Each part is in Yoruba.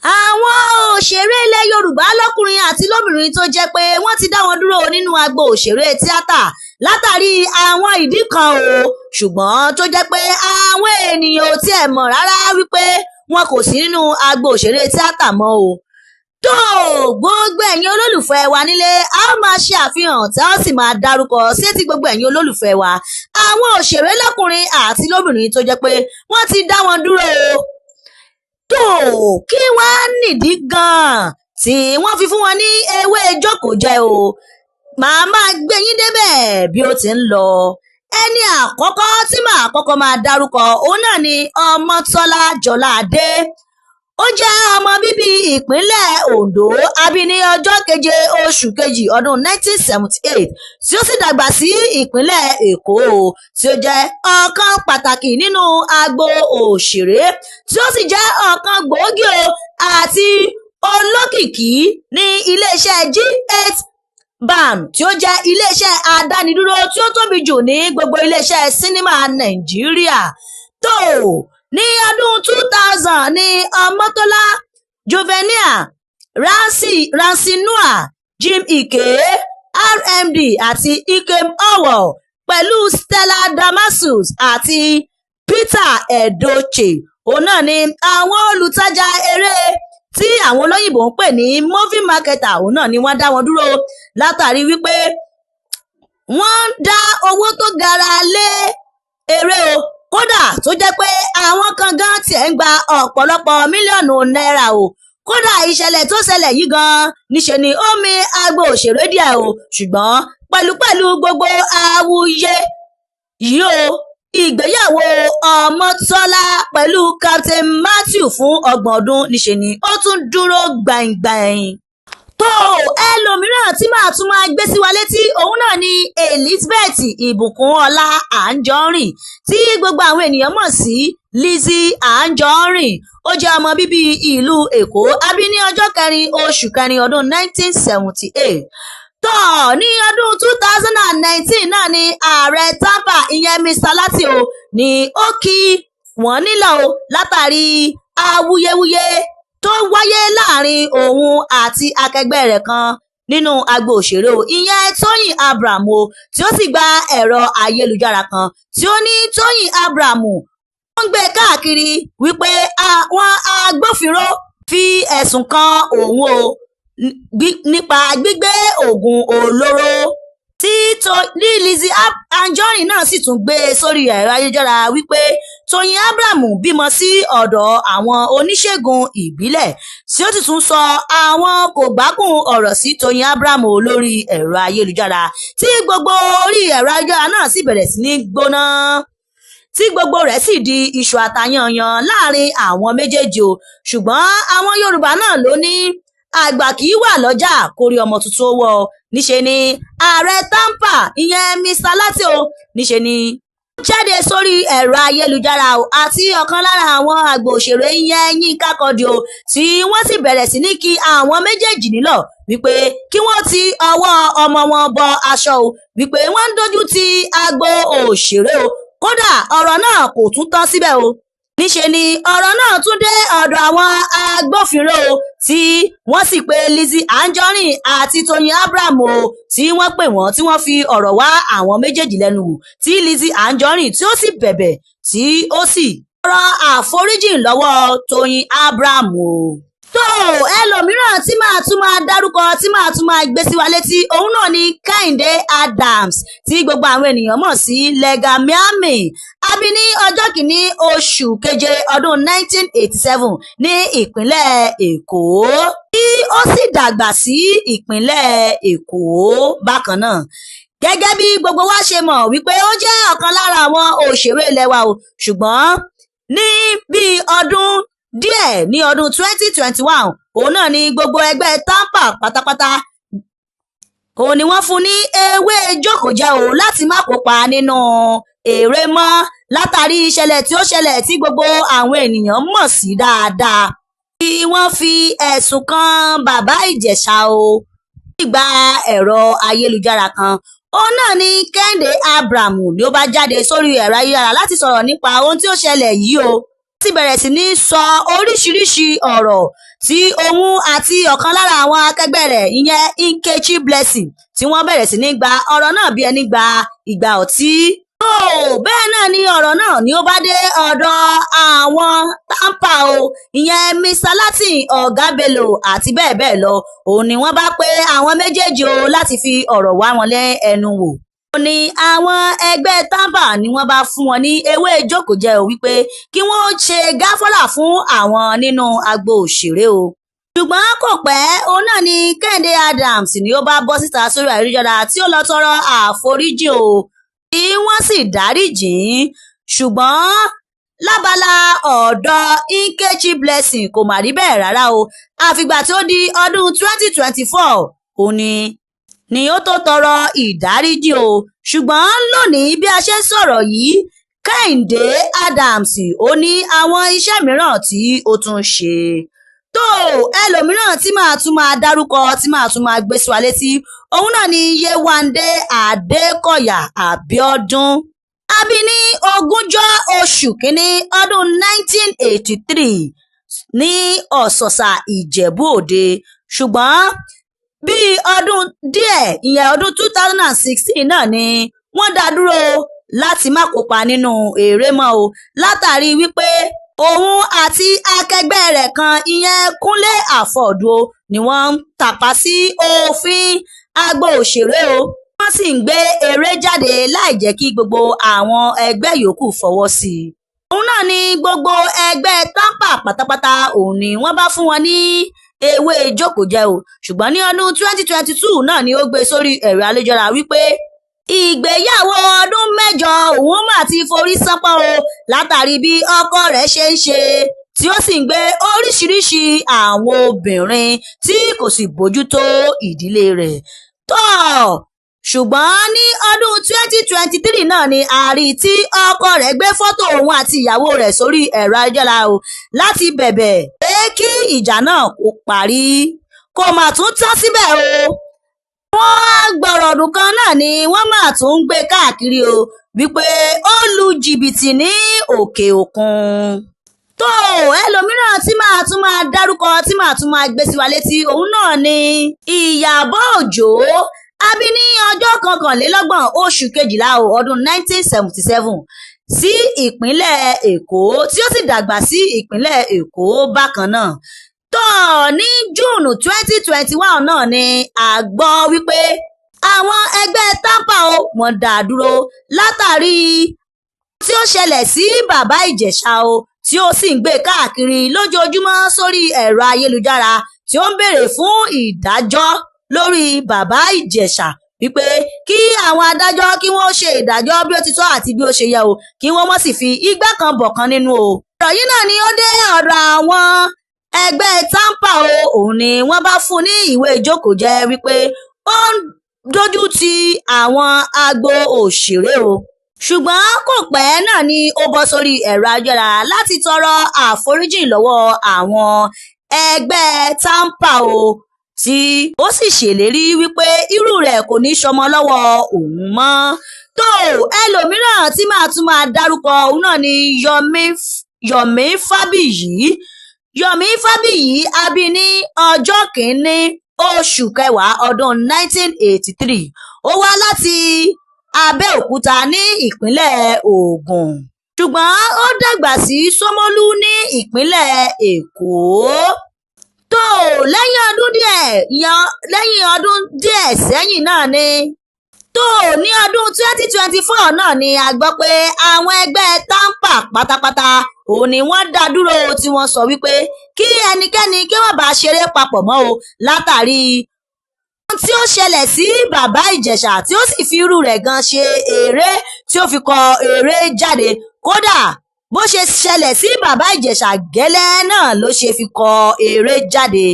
Àwọn òṣèré ilẹ̀ Yorùbá lọ́kùnrin àti lóbìnrin tó jẹ́ pé wọ́n ti dá wọn dúró nínú agbo òṣèré tíátà látàrí àwọn ìdí kan o, ṣùgbọ́n tó jẹ́ pé àwọn ènìyàn ò tiẹ̀ mọ̀ rárá wípé wọn kò sí nínú agbo òṣèré tíátà mọ́ o. Tó gbogbo ẹ̀yin olólùfẹ́ wa nílé, a ó máa ṣe àfihàn tí a ó sì máa dárúkọ sétí gbogbo ẹ̀yin olólùfẹ́ wa àwọn òṣèré lọ́kùnrin àti lóbìnrin tó jẹ́ pé wọ́n ti dá wọn dúró o. Tó kí wọ́n nídìí gan-an tí wọ́n fi fún wọn ní ewé jókòó jẹ́ o, màá máa gbé yín débẹ̀ bí ó ti ń lọ. Ẹni àkọ́kọ́ tí màá kọ́kọ́ máa dárúkọ, òun náà ni Ọmọ́tọ́lá Jọládé. Ó jẹ́ ọmọ bíbí ìpínlẹ̀ Ondo, a bí ní ọjọ́ 7 oṣù kejì ọdún 1978, tí ó sì dàgbà sí ìpínlẹ̀ Èkó, tí ó jẹ́ ọ̀kan pàtàkì nínú agbo òṣèré, tí ó sì jẹ́ ọ̀kan gbòógì o àti olókìkí ní iléeṣẹ́ G8 BAM, tí ó jẹ́ iléeṣẹ́ àdánidúró tí ó tóbi jù ní gbogbo iléeṣẹ́ sinimá Nàìjíríà. Tó ní ọdún 2000 ní Ọmọ́tọ́lá Juvenile, Ramsey Nouah, Jim Iyke, RMD àti Nkem Howell pẹ̀lú Stella Damasus àti Peter Edochie, òun náà ni àwọn olùtajà eré tí àwọn olóyìnbó ń pè ní movie marketer, òun náà ni wọ́n dá wọn dúró látàrí wípé wọ́n ń dá owó tó gara lé eré o, kódà tó jẹ́ pé àwọn kan gan tiẹ̀ ń gba ọ̀pọ̀lọpọ̀ mílíọ̀nù náírà o. Kódà ìṣẹ̀lẹ̀ tó ṣẹlẹ̀ yìí gan níṣe ni ó mi agbo òṣèré díẹ̀ o. Ṣùgbọ́n pẹ̀lúpẹ̀lú gbogbo awuyewuye yìí o, ìgbéyàwó Ọmọ́tọ́lá pẹ̀lú Captain Matthew fún 30 ọdún níṣe ni ó tún dúró gbàìngbàìn. Tó ẹlòmíràn tí màá tún máa gbé sí wa létí, òun náà ni Elizabeth Ìbùkúnọlá Anjorin, tí gbogbo àwọn ènìyàn mọ̀ sí Lizzy Anjorin. Ó jẹ́ ọmọ bíbí ìlú Èkó, a bí ní ọjọ́ 4 oṣù kẹrin ọdún 1978. Tó ní ọdún 2019 náà ni ààrẹ TAMPAN, ìyẹn Mr Lati o, ní ó kí wọ́n nílọ̀ o látàrí awuyewuye tó wáyé láàrin òun àti akẹgbẹ́ rẹ̀ kan nínú agbo òṣèré o, ìyẹn Tóyìn Abraham o, tí ó sì gba ẹ̀rọ ayélujára kan, tí ó ní Tóyìn Abraham ó ń gbé káàkiri wípé àwọn agbófinró fi ẹ̀sùn kan òun o nípa gbígbé oògùn olóró, tí Lizzy Anjorin náà sì tún gbé sórí ẹ̀rọ ayélujára wípé Tóyìn Abraham bímọ sí ọ̀dọ̀ àwọn oníṣègùn ìbílẹ̀, tí ó sì tún sọ àwọn kò gbákùn ọ̀rọ̀ sí Tóyìn Abraham lórí ẹ̀rọ ayélujára, tí gbogbo orí ẹ̀rọ ayélujára náà sì bẹ̀rẹ̀ sí ní gbóná, tí gbogbo rẹ̀ sì di iṣu àtayànyàn láàrin àwọn méjèèjì o. Ṣùgbọ́n àwọn Yorùbá náà ló ní àgbà kì í wà lọ́jà kórí ọmọ tuntun ó wọ́. Níṣe ni ààrẹ TAMPAN, ìyẹn Mr Lati o, níṣe ni jáde sórí ẹ̀rọ ayélujára o àti ọ̀kan lára àwọn àgbà òṣèré, ìyẹn Yínká Quadri o, tí wọ́n sì bẹ̀rẹ̀ sí ní kí àwọn méjèèjì nílọ̀ wípé kí wọ́n ti ọwọ́ ọmọ wọn bọ aṣọ o, wípé wọ́n ń dojú ti agbo òṣèré o. Kódà ọ̀rọ̀ náà kò tún tán síbẹ̀ o, níṣe ni ọ̀rọ̀ náà tún dé ọ̀dọ̀ àwọn agbófinró, tí wọ́n sì pe Lizzy Anjorin àti Tóyìn Abraham o, tí wọ́n pè wọ́n, tí wọ́n fi ọ̀rọ̀ wá àwọn méjèèjì lẹ́nu wò, tí Lizzy Anjorin tí ó sì bẹ̀bẹ̀, tí ó sì tọrọ àforíjìn lọ́wọ́ Tóyìn Abraham o. Tó ẹlòmíràn tí màá tún máa dárúkọ, tí màá tún máa gbé sí wa létí, òun náà ni Kẹ́hìndé Adams, tí gbogbo àwọn ènìyàn mọ̀ sí Legal Miami. A bí ní ọjọ́ 1 oṣù keje ọdún 1987 ní ìpínlẹ̀ Èkó, tí ó sì dàgbà sí ìpínlẹ̀ Èkó bákan náà. Gẹ́gẹ́ bí gbogbo wa ṣe mọ̀ wípé ó jẹ́ ọ̀kan lára àwọn òṣèré ilẹ̀ wa o, ṣùgbọ́n ní bíi ọdún díẹ̀ ní ọdún 2021, òun náà ni gbogbo ẹgbẹ́ TAMPAN pátápátá òun ni wọ́n fún ní ewé jókòjẹ́ o láti má kópa nínú eré mọ́ látàrí ìṣẹ̀lẹ̀ tí ó ṣẹlẹ̀ tí gbogbo àwọn ènìyàn mọ̀ sí dáadáa, tí wọ́n fi ẹ̀sùn kan Bàbá Ìjẹ̀ṣà o gba ẹ̀rọ ayélujára kan. Òun náà ni Kẹ́hìndé Abraham ni ó bá jáde sórí ẹ̀rọ ayélujára láti sọ̀rọ̀ nípa ohun tí ó ṣẹlẹ̀ yìí o. Ti bẹ̀rẹ̀ sí ní sọ oríṣiríṣi ọ̀rọ̀ tí òun àti ọ̀kan lára àwọn akẹgbẹ́ rẹ̀, ìyẹn Nkechi Blessing, tí wọ́n bẹ̀rẹ̀ sí ní gba ọ̀rọ̀ náà bí ẹni gba ìgbà ọtí. Tó bẹ́ẹ̀ náà ni ọ̀rọ̀ náà ni ó bá dé ọ̀dọ̀ àwọn TAMPAN o, ìyẹn Mr Latin, Ọ̀gá Bello àti bẹ́ẹ̀ bẹ́ẹ̀ lọ. Òun ni wọ́n bá pé àwọn méjèèjì o láti fi ọ̀rọ̀ wá wọn lẹ́nu wò. Ó ní àwọn ẹgbẹ́ TAMPAN ni wọ́n bá fún wọn ní ewé jókòjẹ́ o, wípé kí wọ́n ṣe gáfárà fún àwọn nínú agbo òṣèré o. Ṣùgbọ́n kò pẹ́, òun náà ni Kẹ́hìndé Adams ni ó bá bọ́ síta sórí ayélujára tí ó lọ tọrọ àforíjì o, tí wọ́n sì dáríjì ín. Ṣùgbọ́n lábala ọ̀dọ̀ Nkechi Blessing, kò mà rí bẹ́ẹ̀ rárá o. Àfìgbà tí ó di ọdún 2024 òun ni ó tó tọrọ ìdáríjì o. Ṣùgbọ́n lónìí bí a ṣe ń sọ̀rọ̀ yìí, Kẹ́hìndé Adams ó ní àwọn iṣẹ́ mìíràn tí ó tún ṣe. Tó ẹlòmíràn tí màá tún máa dárúkọ, tí màá tún máa gbé sí wa létí, òun náà ni Yéwándé Adékọ̀yà Abíọ́dún. A bí ní 20 oṣù kínní ọdún 1983 ní Ọ̀sọ̀sà, Ìjẹ̀bú Òde. Ṣùgbọ́n bí ọdún díẹ̀, ìyẹn ọdún 2016 náà ni wọ́n dá dúró láti má kópa nínú eré mọ́ o, látàrí wípé òun àti akẹgbẹ́ rẹ̀ kan, ìyẹn Kúnlé Afod o, ni wọ́n ń tàpá sí òfin agbo òṣèré o, wọ́n sì ń gbé eré jáde láì jẹ́ kí gbogbo àwọn ẹgbẹ́ yòókù fọwọ́ sí i. Òun náà ni gbogbo ẹgbẹ́ TAMPAN pátápátá òun ni wọ́n bá fún wọn ní ewé jókòjẹ́ o. Ṣùgbọ́n ní ọdún 2022 náà ni ó gbé sórí ẹ̀rọ ayélujára wípé ìgbéyàwó ọdún 8 òun mà ti forí ṣánpọ́n o, látàrí bí ọkọ rẹ̀ ṣe ń ṣe, tí ó sì ń gbé oríṣiríṣi àwọn obìnrin, tí kò sì bójútó ìdílé rẹ̀ tó. Ṣùgbọ́n ní ọdún 2023 náà ni a rí tí ọkọ rẹ̀ gbé fọ́tò òun àti ìyàwó rẹ̀ sórí ẹ̀rọ ayélujára o láti bẹ̀bẹ̀ pé kí ìjà náà kó parí. Kò mà tún tán síbẹ̀ o, wọ́n agbọ̀rọ̀dùn kan náà ni wọ́n máa tún ń gbé káàkiri o, wípé ó lu jìbìtì ní òkè òkun. Tó ẹlòmíràn tí màá tún máa dárúkọ, tí màá tún máa gbé sí wa létí, òun náà ni Ìyábọ̀ Òjó. A bí ní ọjọ́ 21 oṣù kejìlá ọdún 1977 sí ìpínlẹ̀ Èkó, tí ó sì dàgbà sí ìpínlẹ̀ Èkó bákan náà. Tó ní June 2021 náà ni a gbọ́ wípé àwọn ẹgbẹ́ TAMPAN o, wọ́n dá a dúró látàrí tí ó ṣẹlẹ̀ sí Bàbá Ìjẹ̀ṣà o, tí ó sì ń gbé káàkiri lójoojúmọ́ sórí ẹ̀rọ ayélujára, tí ó ń béèrè fún ìdájọ́ lórí Bàbá Ìjẹ̀ṣà, wípé kí àwọn adájọ́ kí wọ́n ṣe ìdájọ́ bí ó ti tọ́ àti bí ó ṣe yẹ o, kí wọ́n má sì fi igbá kan bọ̀kan nínú o. Ọ̀rọ̀ yìí náà ni ó dé ọ̀dọ̀ àwọn ẹgbẹ́ TAMPAN o. Òun ni wọ́n bá fún ní ìwé ìjókòó-jẹ́ wípé ó ń dojú ti àwọn agbo òṣèré o. Ṣùgbọ́n kò pẹ́ náà ni ó bọ́ sórí ẹ̀rọ ayélujára láti tọrọ àforíjì lọ́wọ́ àwọn ẹgbẹ́ TAMPAN o, tí ó sì ṣèlérí wípé irú rẹ̀ kò ní sọmọ lọ́wọ́ òun mọ́. Tó ẹlòmíràn tí màá tún máa dárúkọ, òun náà ni Yomi Fábíyì. Yomi Fábíyì, a bí ní ọjọ́ 1 oṣù kẹwàá ọdún 1983. Ó wá láti Abẹ́òkúta ní ìpínlẹ̀ Ògùn, ṣùgbọ́n ó dàgbà sí Ṣómólú ní ìpínlẹ̀ Èkó. Tó lẹ́yìn ọdún díẹ̀ sẹ́yìn náà ni, tó ní ọdún 2024 náà ni a gbọ́ pé àwọn ẹgbẹ́ TAMPAN pátápátá òun ni wọ́n dá dúró, tí wọ́n sọ wípé kí ẹnikẹ́ni kí wọ́n bá ṣeré papọ̀ mọ́ o, látàrí ohun tí ó ṣẹlẹ̀ sí Bàbá Ìjẹ̀ṣà, tí ó sì fi irú rẹ̀ gan ṣe eré, tí ó fi kọ eré jáde. Kódà bó ṣe ṣẹlẹ̀ sí Bàbá Ìjẹ̀ṣà gẹ́lẹ́ náà ló ṣe fi kọ eré jáde.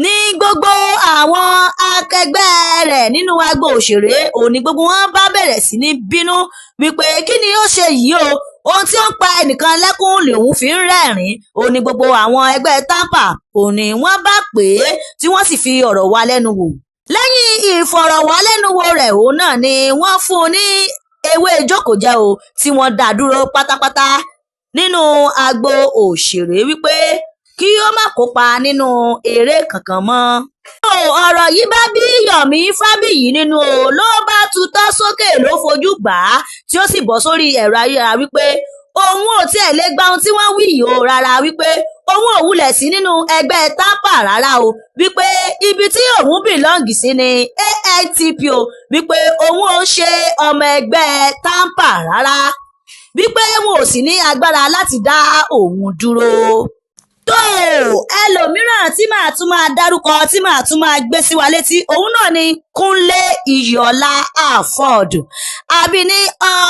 Ní gbogbo àwọn akẹgbẹ́ rẹ̀ nínú agbo òṣèré òun ni gbogbo wọn bá bẹ̀rẹ̀ sí ní bínú wípé kí ni ó ṣe yìí o? Ohun tí ó ń pa ẹnìkan lẹ́kún lòun fi ń rẹ́rìn-ín. Òun ni gbogbo àwọn ẹgbẹ́ TAMPAN òun ni wọ́n bá pè é, tí wọ́n sì fi ọ̀rọ̀ wá lẹ́nu wò. Lẹ́yìn ìfọ̀rọ̀wálẹ́nuwò rẹ̀, òun náà ni wọ́n fún un ní ewé jókòjẹ́ o, tí wọ́n dá dúró pátápátá. Nínú agbo òṣèré wípé kí ó má kópa nínú eré kankan mọ́. Ọ̀rọ̀ yìí bá bí Yomi Fabiyi nínú o, ló bá tutọ́ sókè, ló fojú gbà á, tí ó sì bọ́ sórí ẹ̀rọ ayélujára wípé òun ò tiẹ̀ lè gba ohun tí wọ́n wí yìí o rárá, wípé òun ò wulẹ̀ sí nínú ẹgbẹ́ TAMPAN rárá o, wípé ibi tí òun belong sí ni ANTP o, wípé òun ò ń ṣe ọmọ ẹgbẹ́ TAMPAN rárá, wípé wọn ò sì ní agbára láti dá òun dúró. Tó ẹlòmíràn tí màá tún máa dárúkọ, tí màá tún máa gbé sí wa létí, òun náà ni Kúnlé Iyọ̀lá Afod. Àbí ní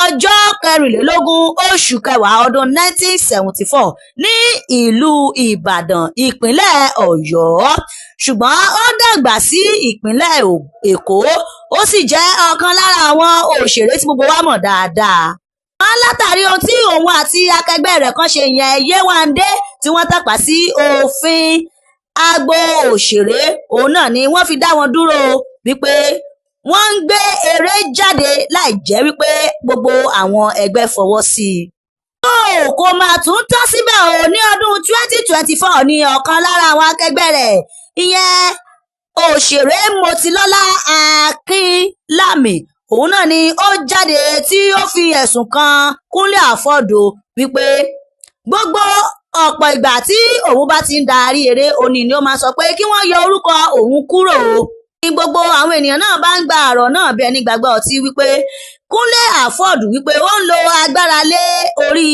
ọjọ́ 24 oṣù kẹwàá ọdún 1974 ní ìlú Ìbàdàn, ìpínlẹ̀ Ọ̀yọ́, ṣùgbọ́n ó dàgbà sí ìpínlẹ̀ Èkó. Ó sì jẹ́ ọ̀kan lára àwọn òṣèré tí gbogbo wa mọ̀ dáadáa látàrí ohun tí òun àti akẹgbẹ́ rẹ̀ kan ṣe yẹn, Yéwándé, tí wọ́n tàpá sí òfin agbo òṣèré. Òun náà ni wọ́n fi dá wọn dúró wípé wọ́n ń gbé eré jáde láì jẹ́ wípé gbogbo àwọn ẹgbẹ́ fọwọ́ sí i. Tó kò mà tún tán síbẹ̀ o. Ní ọdún 2024 ní ọ̀kan lára àwọn akẹgbẹ́ rẹ̀, ìyẹn òṣèré Mọ́tìlọ́lá Akínlámì, òun náà ni ó jáde tí ó fi ẹ̀sùn kan Kúnlé Afod wípé gbogbo ọ̀pọ̀ ìgbà tí òun bá ti ń darí eré òní ni ó máa sọ pé kí wọ́n yọ orúkọ òun kúrò. Ní gbogbo àwọn ènìyàn náà bá ń gba ọ̀rọ̀ náà bí ẹni gbàgbọ́ ọtí wípé Kúnlé Afod wípé ó ń lo agbára lé orí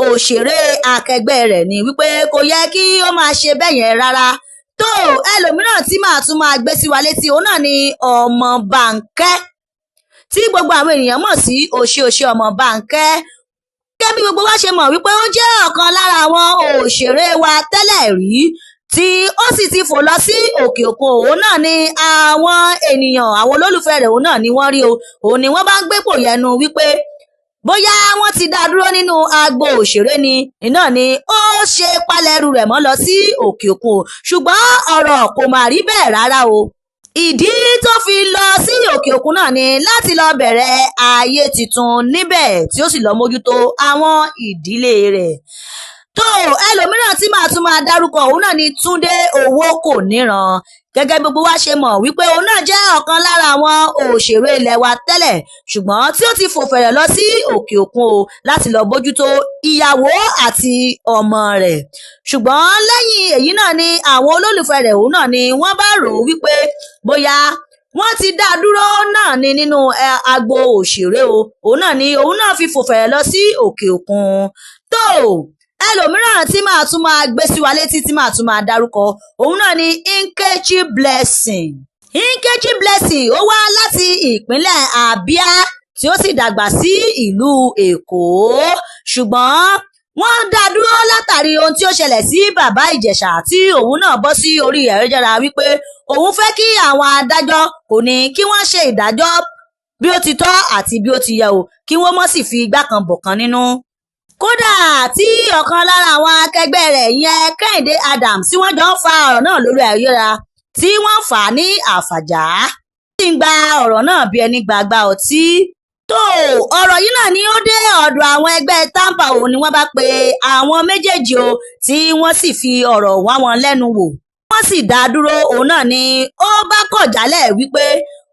òṣèré akẹgbẹ́ rẹ̀ ni, wípé kò yẹ kí ó máa ṣe bẹ́ẹ̀ yẹn rárá. Tó ẹlòmíràn tí màá tún máa gbé sí wa létí, òun náà ni Ọmọ Bánkẹ́, tí gbogbo àwọn ènìyàn mọ̀ sí Òṣè Ọmọ Bánkẹ́. Gẹ́gẹ́ bí gbogbo wa ṣe mọ̀ wípé ó jẹ́ ọ̀kan lára àwọn òṣèré wa tẹ́lẹ̀ rí tí ó sì ti fò lọ sí òkè òkun. Òun náà ni àwọn ènìyàn, àwọn olólùfẹ́ rẹ̀, òun náà ni wọ́n rí o. Òun ni wọ́n bá ń gbépò yẹnu wípé bóyá wọ́n ti dá dúró nínú agbo òṣèré ni, iná ni ó ṣe palẹ̀rù rẹ̀ mọ́ lọ sí òkè òkun. Ṣùgbọ́n ọ̀rọ̀ kò mà rí bẹ́ẹ̀ rárá o. Ìdí tó fi lọ sí òkè òkun náà ni láti lọ bẹ̀rẹ̀ ayé tuntun níbẹ̀, tí ó sì lọ mójútó àwọn ìdílé rẹ̀. Tó ẹlòmíràn tí màá tún máa dárúkọ, òun náà ni Túndé Owó kò níran. Gẹ́gẹ́ gbogbo wa ṣe mọ̀ wípé òun náà jẹ́ ọ̀kan lára àwọn òṣèré ilẹ̀ wa tẹ́lẹ̀, ṣùgbọ́n tí ó ti fò fẹ̀rẹ̀ lọ sí òkè òkun o láti lọ bójútó ìyàwó àti ọmọ rẹ̀. Ṣùgbọ́n lẹ́yìn èyí náà ni àwọn olólùfẹ́ rẹ̀, òun náà ni wọ́n bá rò ó wípé bóyá wọ́n ti dá a dúró náà ni nínú agbo òṣèré o. Òun náà ni òun náà fi fò fẹ̀rẹ̀ lọ sí òkè òkun. Tó ẹlòmíràn tí màá tún máa gbé sí wa létí, tí màá tún máa dárúkọ, òun náà ni Nkechi Blessing. Nkechi Blessing, ó wá láti ìpínlẹ̀ Abia tí ó sì dàgbà sí ìlú Èkó, ṣùgbọ́n wọ́n dá dúró látàrí ohun tí ó ṣẹlẹ̀ sí Bàbá Ìjẹ̀ṣà, tí òun náà bọ́ sí orí ayélujára wípé òun fẹ́ kí àwọn adájọ́ kò ní kí wọ́n ṣe ìdájọ́ bí ó ti tọ́ àti bí ó ti yẹ o, kí wọ́n mọ̀ sì fi igbá kan bọ̀kan nínú. Kódà tí ọ̀kan lára àwọn akẹgbẹ́ rẹ̀ yẹn, Kẹ́hìndé Adams, tí wọ́n jọ ń fa ọ̀rọ̀ náà lórí ayélujára, tí wọ́n fà á ní àfàjà, tí ń gba ọ̀rọ̀ náà bí ẹni gbàgbà ọtí. Tó ọ̀rọ̀ yìí náà ni ó dé ọ̀dọ̀ àwọn ẹgbẹ́ TAMPAN, òun ni wọ́n bá pe àwọn méjèèjì o, tí wọ́n sì fi ọ̀rọ̀ wá wọn lẹ́nu wò, wọ́n sì dá a dúró. Òun náà ni ó bá kọ̀ jálẹ̀ wípé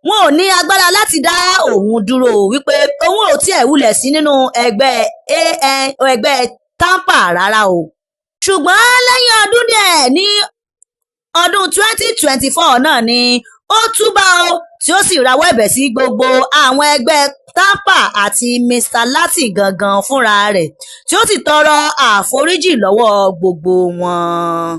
wọn ò ní agbára láti dá òun dúró, wípé òun ò tiẹ̀ wulẹ̀ sí nínú ẹgbẹ́ AN, ẹgbẹ́ TAMPAN rárá o. Ṣùgbọ́n lẹ́yìn ọdún díẹ̀, ní ọdún 2024 náà ni ó túbà o, tí ó sì rawọ́ ẹ̀bẹ̀ sí gbogbo àwọn ẹgbẹ́ TAMPAN àti Mr Latin gangan fúnra rẹ̀, tí ó sì tọrọ àforíjì lọ́wọ́ gbogbo wọn.